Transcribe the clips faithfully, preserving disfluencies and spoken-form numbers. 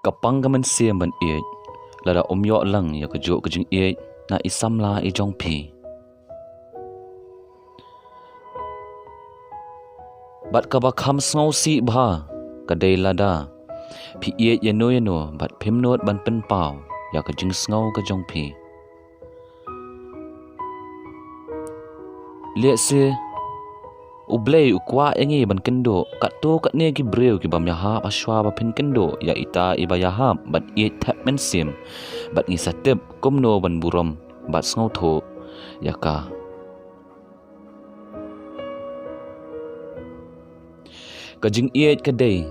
Ka pang ka mynsiem ban ïeit, lada um ïoh lang ïa kajuh ka jingïeit na i samla i jong phi. Bad kaba kham sngewsih bha ka dei lada phi ïeit ïano ïano bad phim nud ban pynpaw ïa ka jingsngew ka jong phi. Lehse U Blei u kwah ïa ngi ban kynduh katto katne ki briew ki bym ïahap hashwa ba phin kynduh ïa ita iba ïahap bad ïeit thep mynsiem, bad ngi sa tip kumno ban burom bad sngewthuh ïa ka. Ka jingïeit ka dei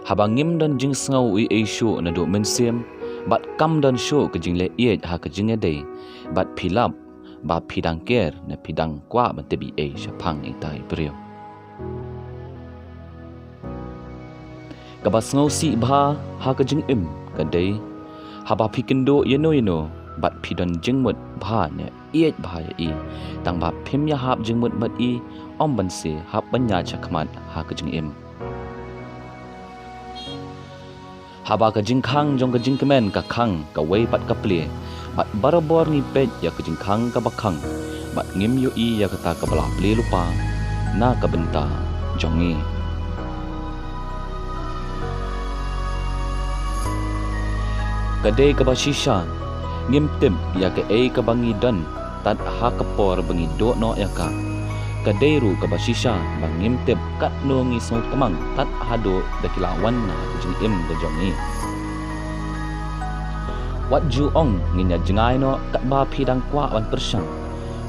haba ngim don jingsngew ei ei shuh naduh mynsiem, bad kam don shuh ka jingleh ïeit ha ka jingïadei, bad phi lap ba phi dang ker ne phi dang kwah ban tip ei ei shaphang ita i briew. Kaba sngewsih bha ha ka jingim ka dei haba phi kynduh ïano ïano bad phi don jingmut bha ne ïeit bha ïa i, tang ba phim ïahap jingmut bad i, ym ban sa hap ban ïaid shakhmat ha ka jingim. Haba ka jingkhang jong ka jingkmen ka khang kawei pat ka plie, bad barabor ngi peit ïa ka jingkhang kaba khang, bad ngim ïohi ïa kata kaba la plie lypa na ka bynta jong ngi. Ka dei kaba shisha, ngim tip ïa kaei kaba ngi don tad ha ka por ba ngi duh noh ïa ka. Ka dei ruh kaba shisha ba ngim tip katno ngi sngewtmang tad haduh da ki la wan na ka jingim ka jong ngi. Wat ju ong ngin ïa jngai noh katba phi dang kwah ban pyrshang.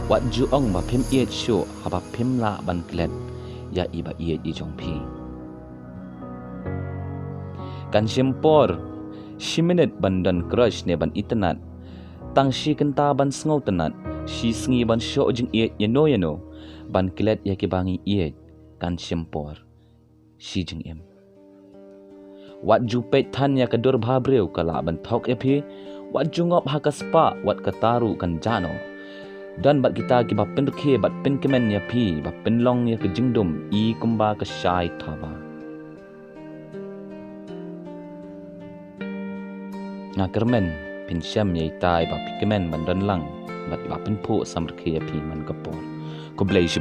Wat ju ong ba phim ïeit shuh haba phim lah ban klet ïa iba ïeit i jong phi. Kan shim por shi minit ban don crush ne ban itynnad, tang shi kynta ban sngewtynnad, shi sngi ban shoh jingïeit ïano ïano, ban klet ïa kiba ngi ïeit, kan shim por shi jingim. Wat ju peit than ïa ka dur bha briew ka lah ban thok ïa phi. Wat ju ngop ha ka spah, wat kata ruh kan jah noh. Don bad kita kiba pynrkhie bad pynkmen ïa phi ba pynlong ïa ka jingdum i kumba ka shai thaba. Nga kyrmen phin shem ïa ita iba phi kmen ban don lang bad iba pynphuh samrkhie ïa phi man ka por. Khublei shibun.